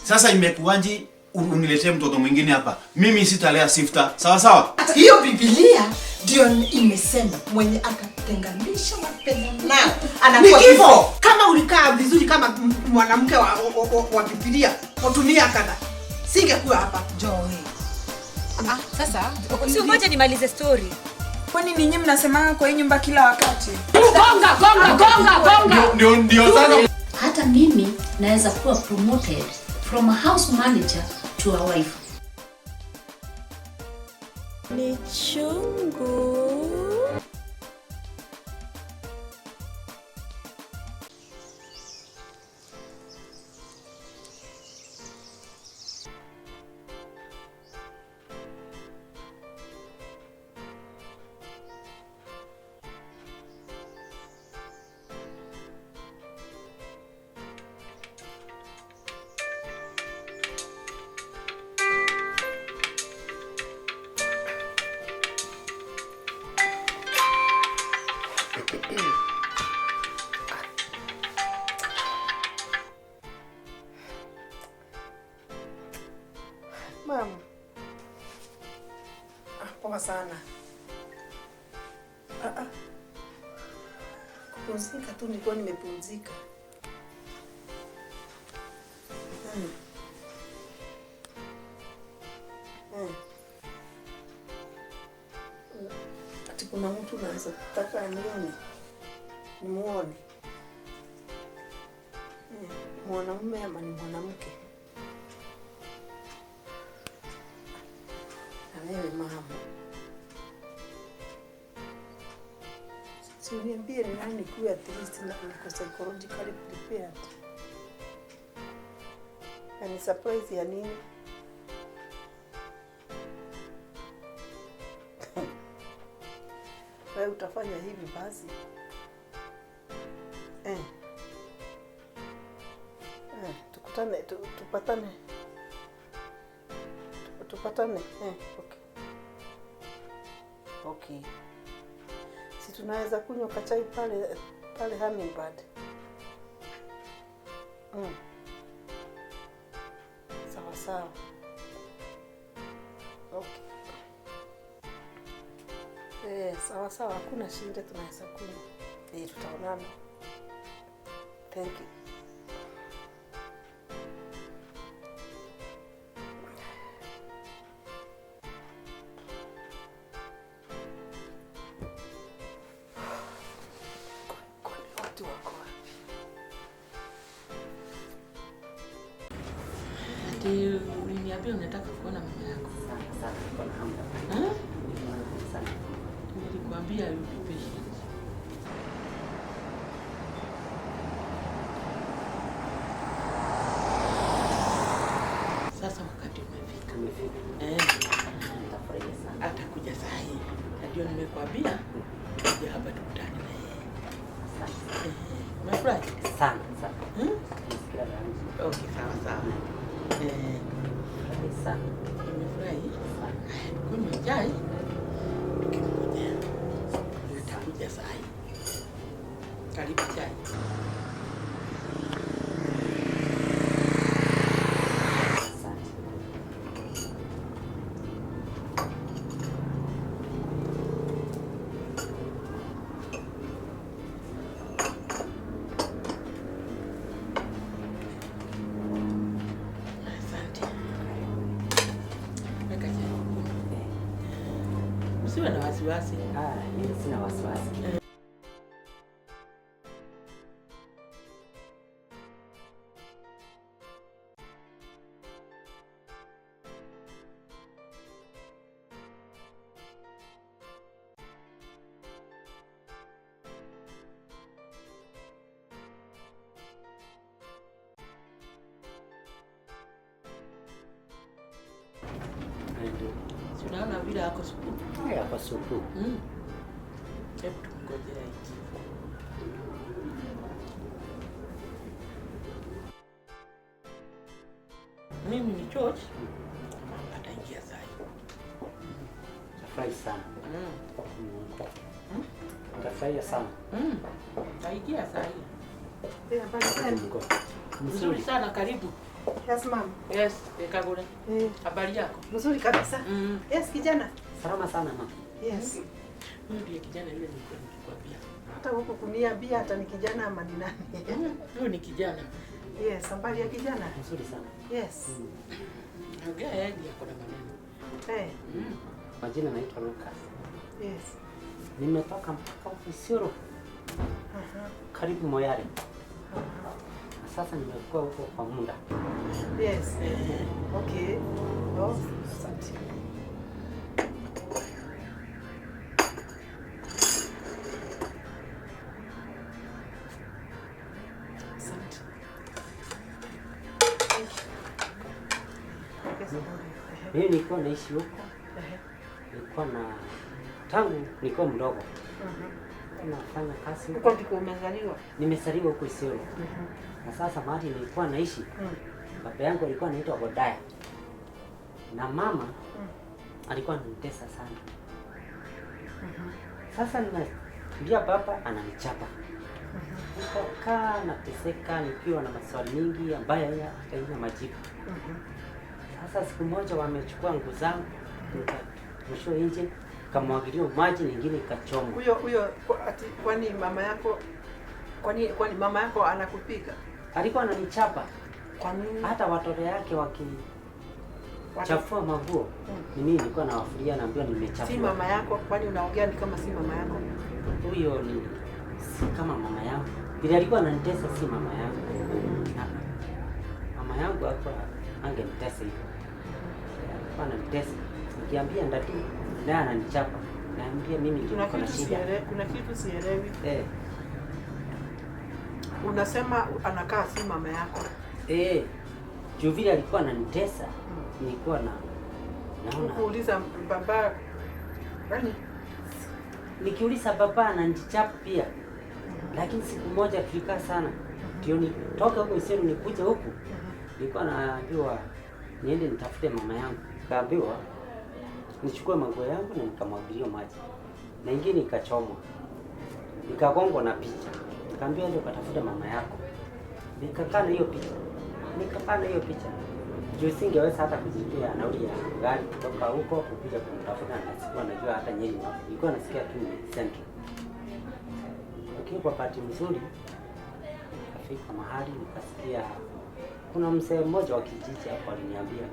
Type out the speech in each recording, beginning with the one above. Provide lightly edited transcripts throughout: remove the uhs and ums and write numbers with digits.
Sasa imekuwaje uniletee mtoto mwingine hapa? Mimi sitalea Sifta. Sawa sawa? Hiyo Biblia ndio imesema mwenye atatenganisha wapendanao anakuwa Ni kifo. Kama ulikaa vizuri kama mwanamke wa Biblia, utumia kada. Singekuwa hapa. Joy. Sasa si ngoja nimalize story. Kwani ninyi mnasemanga kwa hii nyumba kila wakati? Gonga gonga gonga gonga. Ndio sasa. Hata mimi naweza kuwa promoted from a house manager to a wife. Ni chungu. Mama. Poa sana. Ah, ah. Kupumzika tu nilikuwa nimepumzika. Ati kuna mtu naweza taka nione. Nimuone. Mwanamume ama ni mwanamke? Na wewe mama. Si uniambie ni nani kuwe at least na niko psychologically prepared. Na ni surprise ya nini? Wewe utafanya hivi basi. Tukutane, tupatane. Tupatane. Okay. Okay. Si tunaweza kunywa kachai pale pale Hummingbird. Sawa sawa. Okay. Sawa sawa, hakuna shida, tunaweza kunywa. Tutaonana. Thank you. Kwani watu wako wapi? Ati uliniambia unataka kuona mama yako. Sana sana, niko na hamu ya Eh? sana. Nilikwambia you be patient. Sasa wakati umefika. Umefika. Nitafurahia sana. Atakuja saa hii. Na ndio nimekwambia kuja hapa tukutane na yeye. Asante. Umefurahi? Sana sana. Nisikia raha. Okay, sawa sawa. Furahi sana. Umefurahi? Sana. Haya, kunywa chai. Tukimngojea. Atakuja saa hii. Karibu chai. Asante. Asante. Weka chai. Usiwe na wasiwasi. Mimi sina wasiwasi. Si unaona vile ako supu? Hapa supu. Hebu tumngojee aingie. Mimi ni George. Ataingia saa hii. Nitafurahi sana. Nitafurahia sana. Ataingia saa hii. Habari gani? Mzuri sana, karibu. Yes, ma'am. Yes, Kagure. Habari yako? Mzuri kabisa. Yes, kijana. Salama sana mama. Yes. Huyu ndiye kijana yule nilikuwa nikikwambia. Hata huko kuniambia hata ni kijana ama ni nani? Huyu ni kijana. Yes, habari ya kijana? Mzuri sana. Yes. Ongea yeye ndiye ako na maneno. Eh. Majina naitwa Lucas. Yes. Nimetoka mpaka Isiolo. Karibu Moyale. Sasa nimekuwa huko kwa muda. Yes. Okay. Oh, asante. Asante. Thank you. Yes. Mimi nilikuwa naishi huko. Nilikuwa na tangu nilikuwa mdogo. Nafanya kazi huko. Ndiko umezaliwa? Nimezaliwa huko Isiolo. Na sasa mahali nilikuwa naishi, baba yangu alikuwa anaitwa Godaya. Na mama alikuwa ananitesa sana. Sasa ninaambia baba ananichapa. Nikakaa nateseka nikiwa na maswali mingi ambayo hayana majibu. Sasa siku moja wamechukua nguo zangu nikarushwa nje, nikamwagiliwa maji nyingine ikachomwa. Huyo ati kwani mama yako kwani mama yako anakupiga? Alikuwa ananichapa. Kwa nini? Hata watoto yake wakichafua manguo, ni mimi nilikuwa nawafulia, naambiwa nimechafua. Si mama yako, kwani unaongea ni kama si mama yako? Huyo ni si kama mama yangu. Vile alikuwa ananitesa si mama yangu. Na mama yangu hapo angenitesa hivyo. Alikuwa ananitesa. Nikiambia ndati naye ananichapa. Naambia mimi ndio niko na shida. Kuna kitu sielewi. Unasema anakaa si mama yako. Juu vile alikuwa ananitesa, nilikuwa na naona. Kuuliza baba nani? Nikiuliza baba ananichapa pia. Lakini siku moja tulikaa sana. Ndio nitoka huko Isiolo nikuje huku. Nilikuwa naambiwa niende nitafute mama yangu. Nikaambiwa nichukue manguo yangu na nikamwagilia maji. Na ingine ikachomwa. Nikagongwa na picha. Nikaambiwa ndio ukatafute mama yako. Nikakaa na hiyo picha. Juu singeweza hata kujipia nauli ya gari kutoka huko kukuja kumtafuta, na sikuwa najua hata Nyeri wapi. Nilikuwa nasikia tu ni Central. Lakini kwa bahati nzuri nikafika mahali nikasikia kuna mzee mmoja wa kijiji hapo aliniambia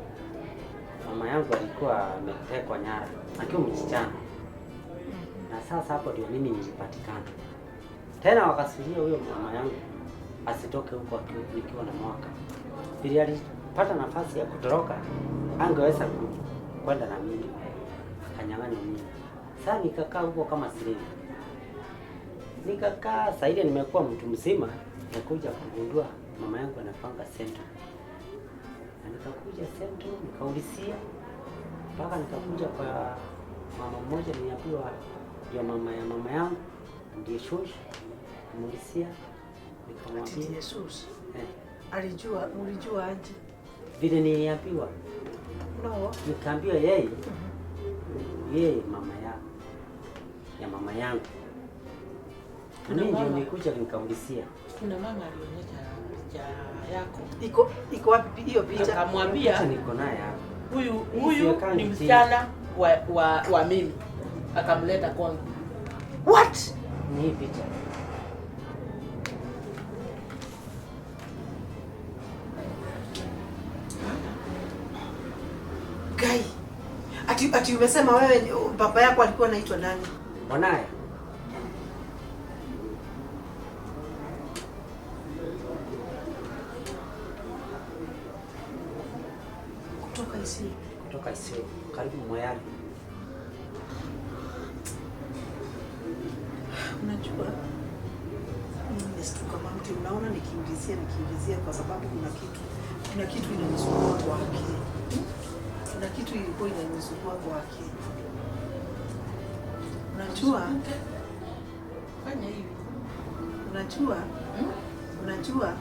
mama yangu alikuwa ametekwa nyara akiwa msichana. Na sasa hapo ndio mimi nilipatikana. Tena wakasuria huyo mama yangu asitoke huko nikiwa na mwaka. Pili alipata nafasi ya kutoroka, angeweza kwenda na mimi. Akanyang'anywa mimi. Sasa nikakaa huko kama slave. Nikakaa sasa ile nimekuwa mtu mzima, nikakuja kugundua mama yangu anapanga Central. Na nikakuja Central nikaulizia mpaka nikakuja kwa mama mmoja, niliambiwa ndio mama ya mama yangu, ndiye shosh. Nimuulizia nikamwambia Jesus. Alijua, ulijua aje? Vile niliambiwa. No. Nikaambiwa yeye yeye mama ya mama yangu. Mimi ndio nilikuja nikaulizia. Kuna mama alionyesha picha yako. Iko wapi hiyo picha? Akamwambia niko naye hapa. Huyu ni msichana wa mimi. Akamleta kwangu. What? Ni hii picha. Gai. Ati umesema wewe baba yako alikuwa anaitwa nani? Mwanae. Kutoka Isiolo. Kutoka Isiolo, karibu Moyale. Unajua nimestuka mama, unaona nikiulizia kwa sababu kuna kitu inanisumbua kwa akili. Kuna kitu ilikuwa inanisumbua kwa akili. Unajua? Fanya hivi. Unajua? Unajua?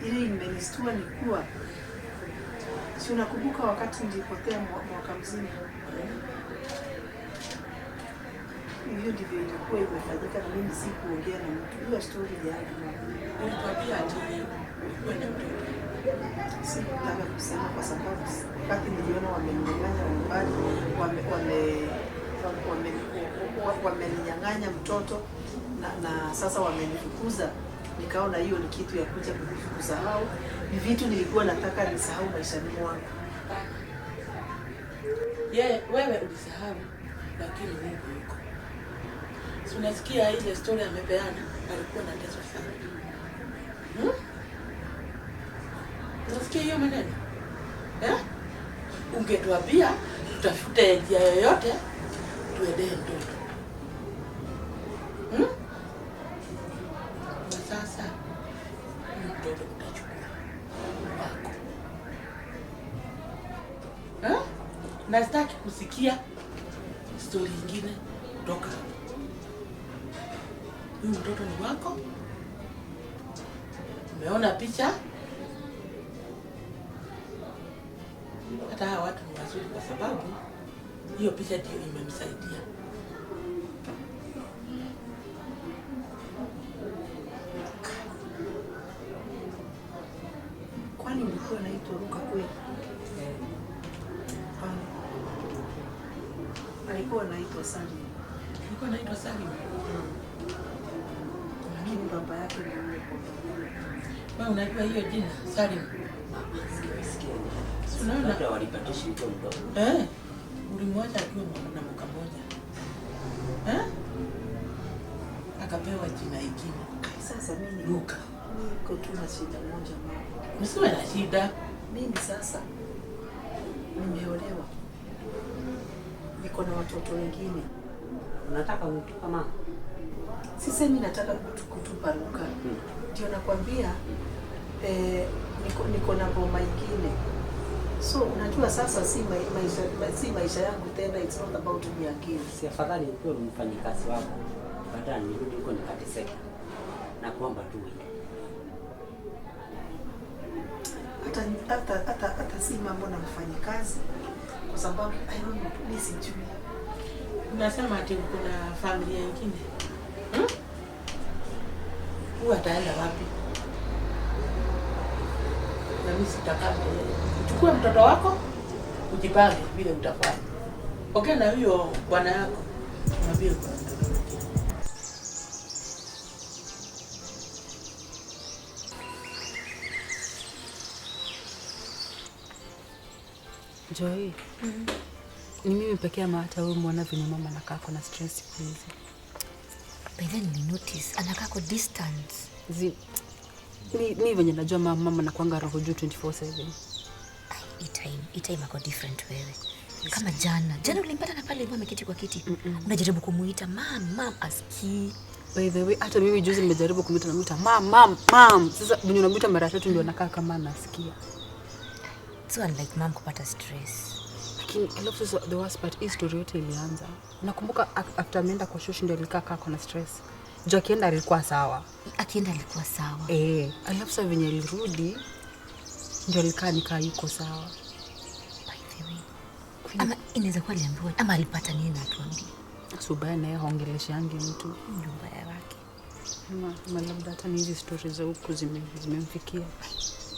Ile imenistua ni kuwa si unakumbuka wakati nilipotea mwaka mzima? Hivyo ndivyo ilikuwa imefanyika na mimi sikuongea na mtu. Hiyo story yangu. Ulituambia ati ulikuwa na mtoto. Sikutaka kusema kwa sababu wakati niliona wameninyang'anya nyumbani, wameninyang'anya mtoto na sasa wamenifukuza, nikaona hiyo ni kitu ya kuja kusahau. Ni vitu nilikuwa nataka nisahau maishani mwangu. Yeye wewe ulisahau, lakini Mungu yuko. Si unasikia ile story amepeana, alikuwa na teso sana. Unasikia hiyo maneno? Eh? Ungetuambia tutafute njia yoyote tuendee mtoto. Na sasa huyu mtoto utachukua wako. Eh? Na sitaki kusikia story ingine kutoka hapo. Huyu mtoto ni wako. Umeona picha? Hata hawa watu ni wazuri kwa sababu hiyo picha ndio imemsaidia. Kwani ulikuwa unaitwa Ruka kweli? Hapana. Alikuwa anaitwa Salim. Alikuwa anaitwa Salim. Lakini baba yake ni yule kwa. Wewe unajua hiyo jina Salim? Si unaona? Labda walibadilisha nikiwa mdogo. Ulimwacha akiwa na mwaka mmoja. Akapewa jina ingine. Sasa mimi Luka. Niko tu na shida moja mama. Msiwe na shida. Mimi sasa nimeolewa. Niko na watoto wengine. Unataka kutupa mama? Sisemi nataka kutupa Luka. Ndio nakwambia niko na boma ingine. So unajua sasa si maisha yangu tena, it's not about me again. Si afadhali nikuwe mfanyikazi wako, baadaye nirudi huko nikateseka. Na kuomba tu wewe. Hata si mambo na mfanyikazi kwa sababu I don't know, mimi sijui. Unasema ati uko na familia nyingine. Huyu ataenda wapi? Na mimi sitakaa na yeye. Uchukue mtoto wako, ujipange vile utafanya. Ongea na huyo bwana yako. Mwambie uko na mtoto mwingine. Joy, ni mimi pekee ama hata wewe muona venye mama anakaa kuna stress siku hizi? By then ni notice anakaa kwa distance. Mi venye najua mama anakuanga roho juu 24/7. Hii time ako different wewe. Kama jana. Jana ulimpata na pale ameketi kwa kiti. Unajaribu kumuita mam asikii. By the way, hata mimi juzi nimejaribu kumuita namuita mam. Sasa venye unamuita mara tatu ndio anakaa kama anasikia. So unlike mom kupata stress. Lakini alafu sasa the worst part is story yote ilianza. Nakumbuka after ameenda kwa shosh ndio alikaa kaa na stress. Juu akienda alikuwa sawa. Akienda alikuwa sawa. Alafu sasa venye alirudi ndio alikaa nikaa yuko sawa. By the way, ama inaweza kuwa aliambiwa ama alipata nini na atuambie. Subaya naye haongeleshangi mtu. Nyumba ya wake. Ama labda hata ni hizi stories za huku zimemfikia.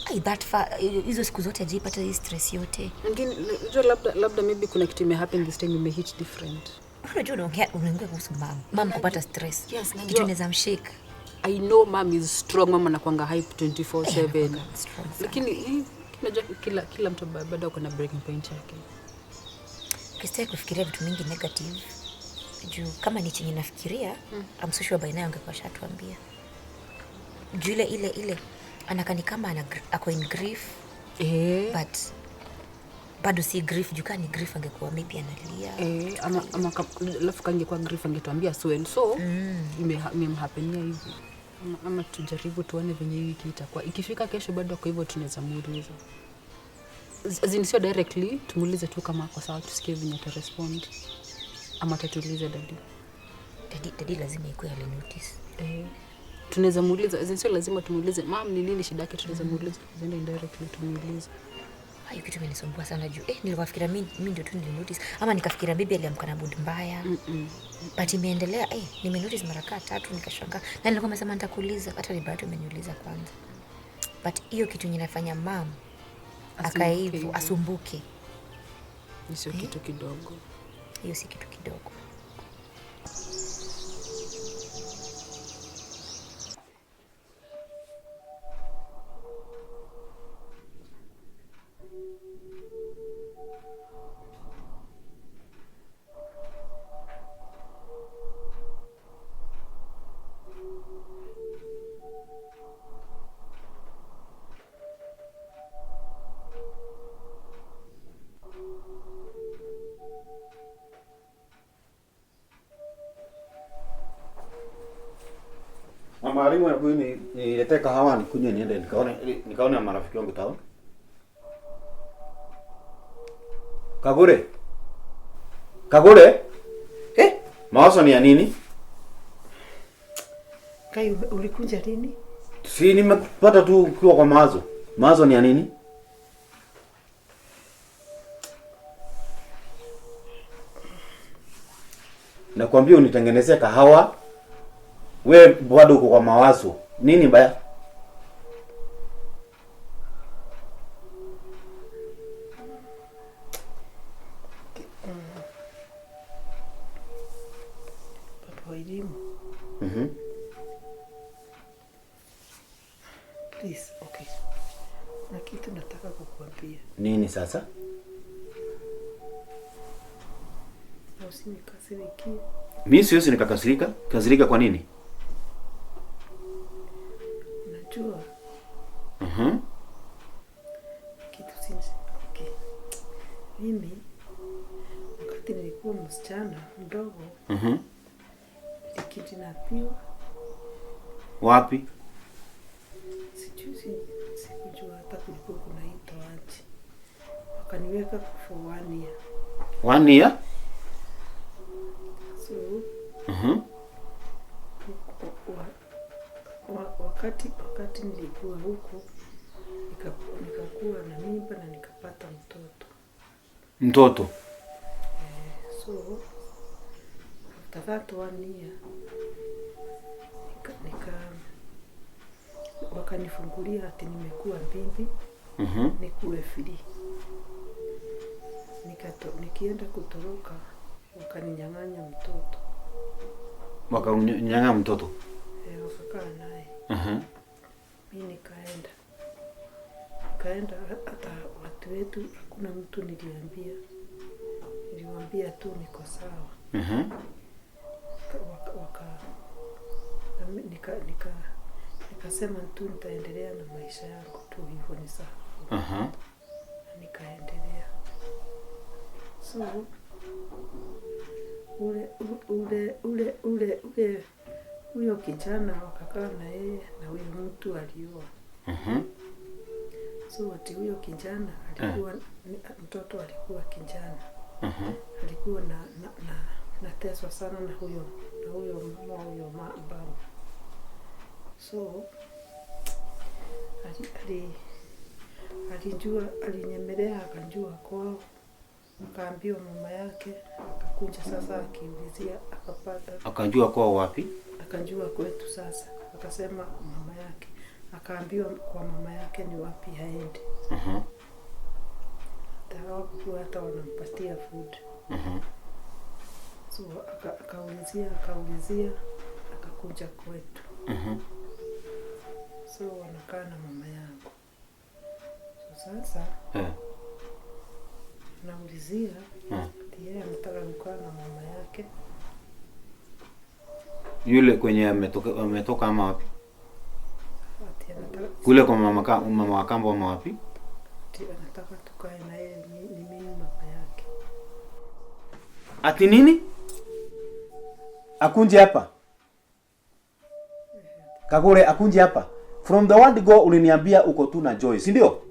Ai, that far hizo siku zote hajipata hii stress yote. Lakini unajua labda maybe kuna kitu ime happen this time ime hit different. Unajua unaongea kuhusu mom. Mom kupata stress. Yes, najua. Kitu inaweza mshake. I know mom is strong, mama anakuanga hype 24/7. Lakini unajua kila mtu bado kuna breaking point yake. Kisitaki kufikiria vitu mingi negative. Juu kama ni chenye nafikiria, I'm so sure by now angekuwa shatuambia. Juu ile anakani kama ako in grief. But bado si grief, juu kama ni grief angekuwa maybe analia. Ama alafu kangekuwa grief angetuambia so and so imemhappenia hivi. Ama tujaribu tuone venye hii wiki itakuwa. Ikifika kesho bado kwa hivyo tunaweza muuliza. As sio directly, tumuulize tu kama ako sawa, tusikie venye atarespond. Ama tatuulize daddy. Daddy lazima ikuwe alinotice. Tunaweza muuliza, as sio lazima tumuulize mom ni nini shida yake, tunaweza muuliza zenda indirectly tumuulize. Hayo kitu imenisumbua sana juu nilikuwa fikiria mimi ndio tu nilinotice ama nikafikiria bibi aliamka na mood mbaya. But imeendelea nimenotice mara kadhaa tatu nikashangaa. Na nilikuwa nimesema nitakuuliza, hata ni bahati umeniuliza kwanza. But hiyo kitu ninafanya mom Akae hivyo, asumbuke. Sio kitu kidogo. Hiyo si kitu kidogo. Mwalimu, hebu niletee kahawa nikunywe niende nikaone marafiki wangu town. Kagure. Kagure? Eh, mawazo ni ya nini? Kai, ulikunja lini? Si nimepata tu ukiwa kwa mawazo. Mawazo ni ya nini? Nakwambia unitengenezee kahawa. We bado uko kwa mawazo. Nini mbaya? Papa elimu. Please, okay. Na kitu nataka kukuambia. Nini sasa? Usinikasirikie. Mimi siwezi nikakasirika. Kasirika kwa nini? Najua. Kitu sinzi. Okay. Mimi wakati nilikuwa msichana mdogo, nilikidnapiwa. Wapi? Sijui, sikujua hata kulikuwa kunaitwa aje. Wakaniweka for 1 year. 1 year? So, wakati nilikuwa huko nikakuwa na mimba na nikapata mtoto. Mtoto? So after that 1 year wakanifungulia ati nimekuwa bibi. Nikuwe free. Nikienda kutoroka wakaninyang'anya mtoto. Wakanyang'anya mtoto? Wakakaa naye. Mimi nikaenda. Nikaenda hata watu wetu hakuna mtu niliambia. Niliwaambia tu niko sawa. Nikasema tu nitaendelea na maisha yangu tu hivyo ni sawa. Nikaendelea. So ule ule ule ule ule huyo kijana wakakaa na yeye na huyo mtu alioa. So ati huyo kijana alikuwa mtoto alikuwa kijana. Alikuwa na nateswa sana na huyo mama huyo baba. So alijua, alinyemelea akajua kwao. Akaambiwa mama yake, akakuja sasa akiulizia akapata. Akajua kwao wapi? Akajua kwetu sasa. Akasema mama yake. Akaambiwa kwa mama yake ni wapi aende. Hawakuwa hata wanampatia food. So akaulizia akakuja kwetu. So wanakaa na mama yangu. So sasa naulizia yeye anataka kukaa na mama yake. Yule kwenye ametoka ama wapi? Kule kwa mama wa kambo ama wapi? Anataka tukae na yeye, ni mimi mama yake. Ati nini? Akunje hapa. Kagure akunje hapa. From the word go uliniambia uko tu na Joy, si ndio?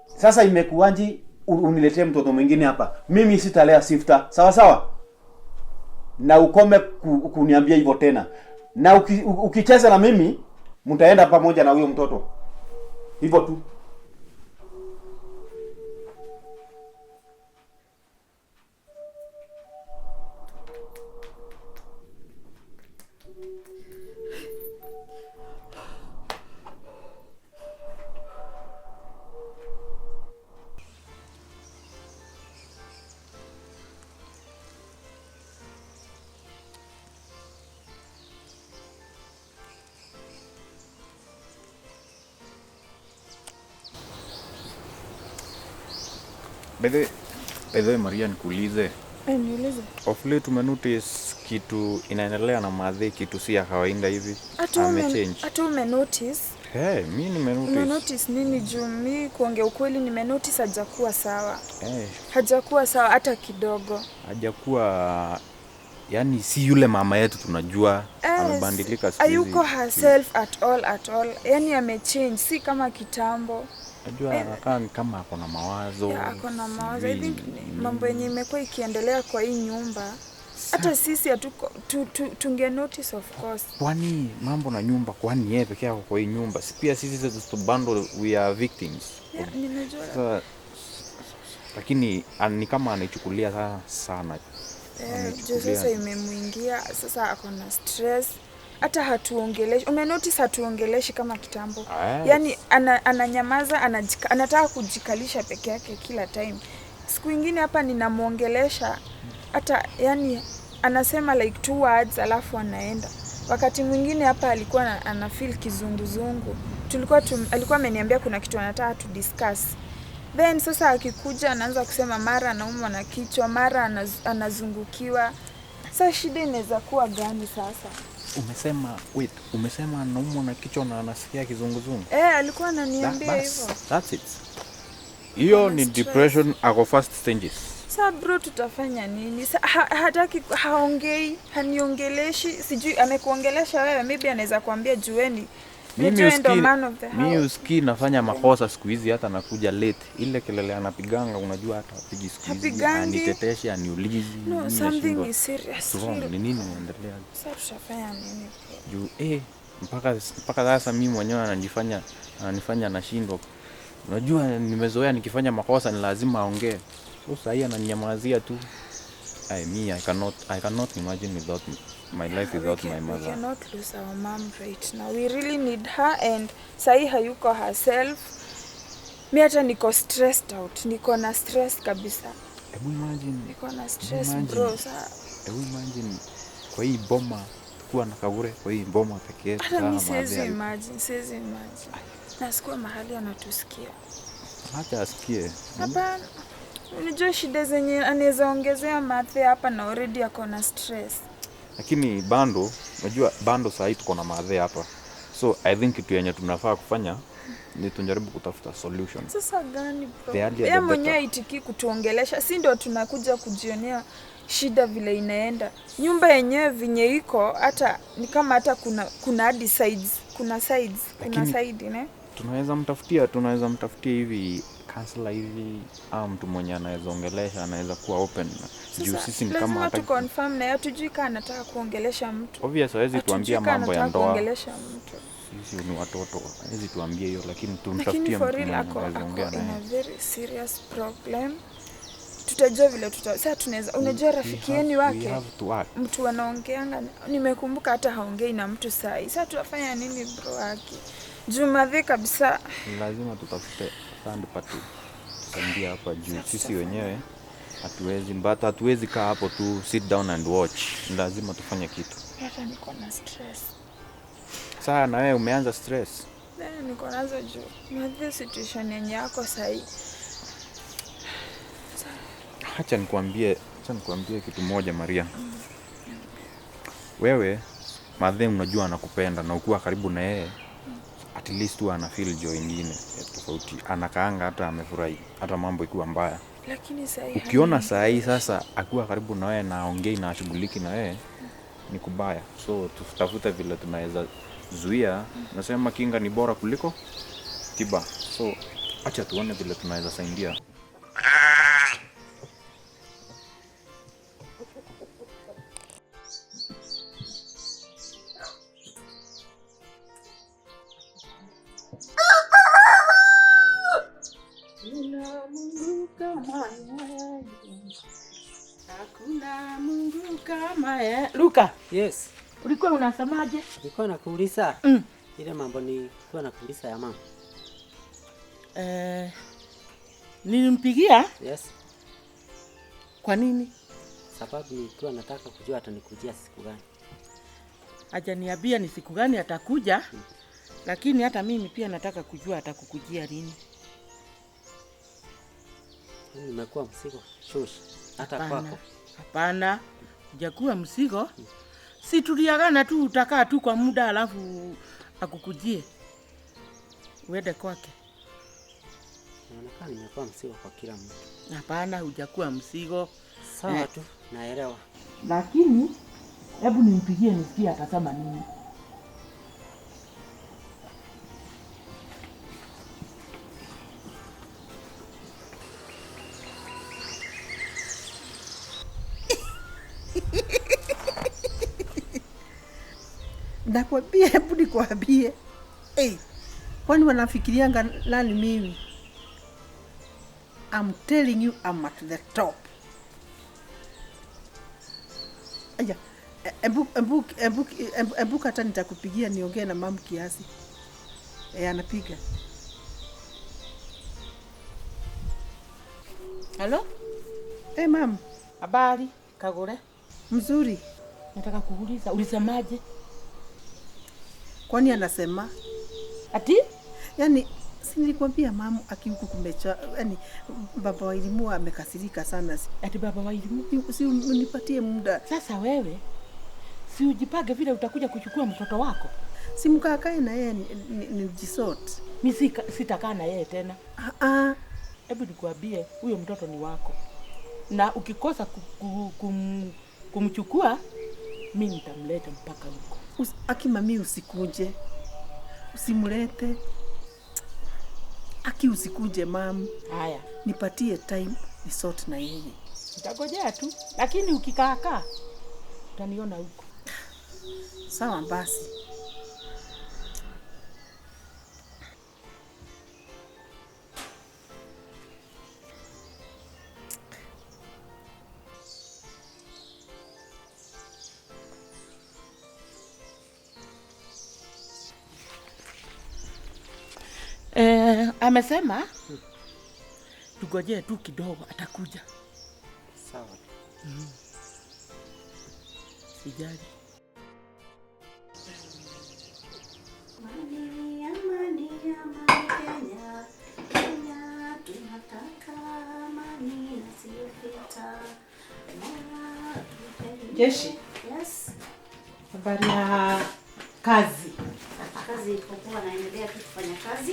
Sasa imekuwaje uniletee mtoto mwingine hapa? Mimi sitalea Sifta. Sawa sawa? Na ukome kuniambia hivyo tena. Na ukicheza na mimi mtaenda pamoja na huyo mtoto. Hivyo tu. By the way, Maria, nikuulize. Eh, niulize. Of late tumenotice kitu inaendelea na madhe, kitu si ya kawaida hivi. Hata Amechange. hata umenotice? Hey, mi nimenotice. Umenotice nini? Juu mi kuongea ukweli nimenotice hajakuwa sawa. Hey, Hajakuwa sawa hata kidogo. Hajakuwa, yani si yule mama yetu tunajua. Eh, Amebadilika siku hizi. hayuko herself at all at all. Yani amechange, si kama kitambo. Najua anakaa ni kama ako na mawazo. Yeah, ako na mawazo. I Sijui think ni mambo yenye imekuwa ikiendelea kwa hii nyumba, hata sisi hatuko tunge notice, of course. Kwani mambo na nyumba, kwani yeye peke yako kwa hii nyumba? Si pia sisi sasa bando we are victims? Yeah, ninajua. Sasa lakini ni kama anaichukulia sana sana. Eh, juu Anaichukulia. sasa imemwingia, sasa ako na stress, hata hatuongeleshi. Umenotice hatuongeleshi kama kitambo? Yes. Yani ananyamaza, anataka kujikalisha peke yake kila time. Siku ingine hapa ninamwongelesha, hata yani anasema like two words alafu anaenda. Wakati mwingine hapa alikuwa ana feel kizunguzungu. Alikuwa ameniambia kuna kitu anataka tu discuss. Then sasa akikuja anaanza kusema mara anaumwa na kichwa, mara anazungukiwa. Sasa shida inaweza kuwa gani sasa? Umesema, wait, umesema anaumwa na kichwa na anasikia kizunguzungu? Eh, alikuwa ananiambia Bas, hivyo. that's it. Hiyo Ana ni stress. depression, ako first stages. Sa bro, tutafanya nini? Sa, hataki, haongei, haniongeleshi, sijui amekuongelesha wewe, maybe anaweza kuambia jueni. Mimi Unajua ndo usikii, man of the mimi house. usikii nafanya makosa siku hizi, hata nakuja late. Ile kelele anapiganga, unajua hata hapigi siku hizi, Hapigangi. aniteteshi, aniulizi. No, Mimi something nashindwa, is serious. what's wrong? Really. Ni nini inaendelea? Sasa tutafanya nini, bro? Juu mpaka sasa mimi mwenyewe ananifanya nashindwa. Unajua nimezoea nikifanya makosa ni lazima aongee. So sahii ananinyamazia tu. I cannot imagine without my life without my We mother. cannot lose our mom right now. We really need her and sahi hayuko herself. Mi hata niko stressed out. Niko na stress kabisa. Hebu imagine, Niko na stress, imagine. bro. Sa Hebu imagine kwa hii boma tukuwa na Kagure kwa hii boma peke yetu. Hata mi Sasa siwezi madhe hayuko. imagine, siwezi imagine. Na sikuwa mahali anatusikia. Acha asikie. Hapana. Unajua shida zenye anaweza ongezea mathe hapa na already ako na stress. Lakini bando, unajua bando saa hii tuko na madhe hapa. So I think kitu yenye tunafaa kufanya ni tujaribu kutafuta solution. Sasa gani, bro? The earlier Yeye the mwenyewe better. haitikii kutuongelesha, si ndio tunakuja kujionea shida vile inaenda. Nyumba yenyewe vinye iko hata ni kama hata kuna hadi sides, kuna sides, kuna Lakini- side ne? Tunaweza mtafutia hivi counselor hivi au mtu mwenye anaweza ongelesha, anaweza kuwa open. Juu Sasa sisi ni kama lazima hata tu confirm na yeye, hatujui kama anataka kuongelesha mtu. Obvious hawezi Hatujui tuambia kama mambo ya anataka ndoa. kuongelesha mtu. Sisi ni watoto, hawezi tuambia hiyo, lakini Lakini tumtafutie for mtu real mwenye ako, anaweza ako ongea in a naye. very serious problem. Tutajua vile sasa tunaweza, unajua rafiki yeni We wake have to act. mtu anaongeanga, nimekumbuka hata haongei na mtu sahi. Sasa tutafanya nini, bro? Wake Jumadhi kabisa. Lazima tutafute third party tusaidie hapa juu sisi wenyewe hatuwezi, but hatuwezi kaa hapo tu sit down and watch. Lazima tufanye kitu. Hata niko na stress. Saa na wewe umeanza stress. Eh, niko nazo juu madhi situation yenye yako sahi. Acha nikuambie kitu moja, Maria. Wewe madhe unajua anakupenda na ukiwa karibu na yeye at least huwa ana feel joy ingine ya tofauti, anakaanga hata amefurahi, hata mambo ikiwa mbaya. Lakini sahi Ukiona saa hii sasa akiwa karibu na wewe na aongei na ashughuliki na wewe ni kubaya, so tutafute vile tunaweza zuia. Nasema kinga ni bora kuliko tiba, so acha tuone vile tunaweza saidia. Hakuna Mungu kama yeye. Hakuna Mungu kama yeye. Luka. Yes. Ulikuwa unasemaje? Nilikuwa nakuuliza ile mambo nilikuwa nakuuliza ya mama. Eh, nilimpigia. Yes. Kwa nini? Sababu nilikuwa nataka kujua atanikujia siku gani. Hajaniambia ni siku gani atakuja, lakini hata mimi pia nataka kujua atakukujia lini. Nimekuwa mzigo shush hata kwako. Hapana, hujakuwa mzigo. Si tuliagana tu utakaa tu kwa muda alafu akukujie uende kwake. Naonekana nimekuwa mzigo kwa kila mtu. Hapana, hujakuwa mzigo. Sawa tu, naelewa. Lakini hebu nimpigie nisikie atasema nini. Nakwambia, hebu nikwambie. Hey, kwani wanafikirianga nani mimi? I'm telling you, I'm at the top. Aya, ebu hata nitakupigia niongee na mamu kiasi. Anapiga. Halo? Hey, mam. Habari, Kagure? Mzuri. Nataka kuuliza, ulisemaje? Kwani anasema? Ati? Yaani si nilikwambia mamu akihuku kumecha, yani baba wa elimu amekasirika sana. Ati baba wa elimu? Si unipatie muda. Sasa wewe si ujipange vile utakuja kuchukua mtoto wako? Si mkakae na yeye nijisort. Mimi sitakaa na yeye tena. Hebu nikwambie, huyo mtoto ni wako. Na ukikosa kumchukua, mimi nitamleta mpaka huko. Aki mami usikuje. Usimlete. Aki usikuje mam. Haya. Nipatie time nisort na yeye. Nitagojea tu, lakini ukikaa utaniona huko. Sawa basi. Amesema tugojee tu kidogo atakuja. Sawa. Sijali. Amani, amani, amani Kenya. Kenya tunataka amani na sio vita. Jeshi. Yes. Habari ya kazi. Kazi iko poa, naendelea tu kufanya kazi.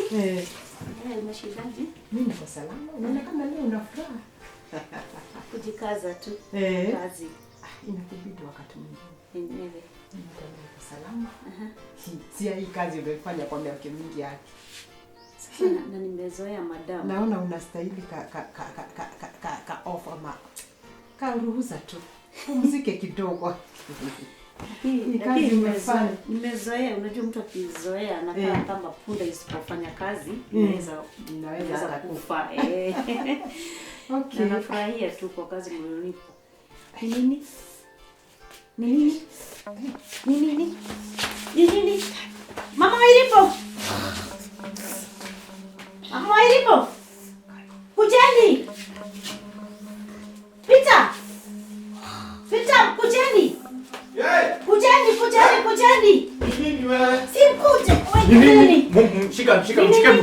Umeshindaje? Mimi niko salama. Unaona kama leo una furaha. Kujikaza tu. Kazi. Inakubidi wakati mwingine. Enyewe. Niko salama. Si hii kazi unaifanya kwa miaka mingi yake. Sasa na nimezoea madam. Naona unastahili ka off ama ka ruhusa tu. Pumzike kidogo. Lakini nimezoea, unajua mtu akizoea anakaa kama punda isipofanya kazi inaweza kufa. Okay. Na nafurahia tu kwa kazi mlionipa. Nini? Nini? Nini? Nini? Mama Wairipo. Mama Wairipo. Kujeni. Peter. Peter, kujeni. Kujeni, kujeni, kujeni. Nini wewe? Si mkuje. Wewe nini?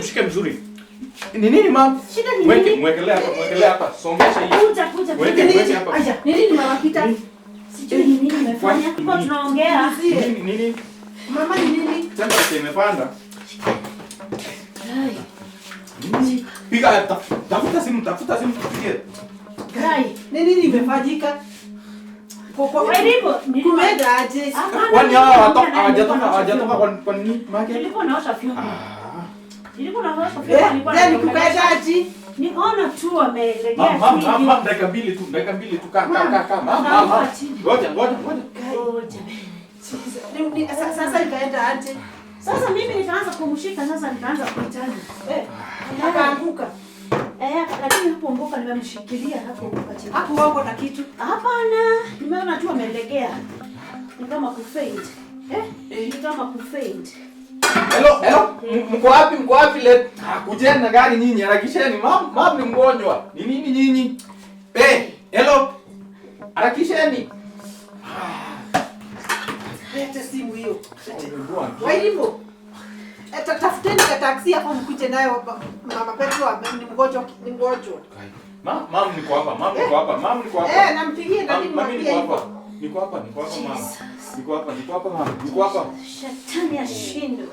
Shika mzuri. Ni nini mama? Shida ni nini? Mwekelea hapa. Songesha hii. Kuja, kuja. Weke hapa. Aya, ni nini mama Peter? Sijui ni nini nimefanya. Kwa tunaongea. Nini nini? Mama ni nini? Temperature imepanda. Ai. Piga tafuta simu tupigie. Kai, ni nini imefanyika? Wairipo, kumeenda aje? Kwani hawa hawajatoka kwa nini? Nilikuwa naosha vyombo. Nilikuwa naosha vyombo, nilikuwa na kukaenda aje? Nikaona tu amelegea. Mama, dakika mbili tu kaa. Mama. Ngoja. Sasa ikaenda aje? Sasa mimi nikaanza kumshika, sasa nikaanza kuitana. Akaanguka. Lakini hapo mboka nimemshikilia hapo mboka chini. Hapo wangu na kitu? Hapana, nimeona tu amelegea. Ni kama kufaint. Ni kama kufaint. Hello. Mko wapi le? Kujeni na gari nyinyi, harakisheni. Mam ni mgonjwa. Ni nini nyinyi? Hello. Harakisheni. Lete simu hiyo. Wairipo. Tafuteni ka taxi hapo mkuje nayo mama Petro ni mgonjwa, ni mgonjwa. Mam, niko hapa. Mam, niko hapa. Mam, niko hapa. Eh, nampigie nani Mami, mwambie niko hivyo. hapa. Niko hapa, niko hapa mam. Niko hapa, niko hapa mam. Niko hapa. Shetani ashindwe.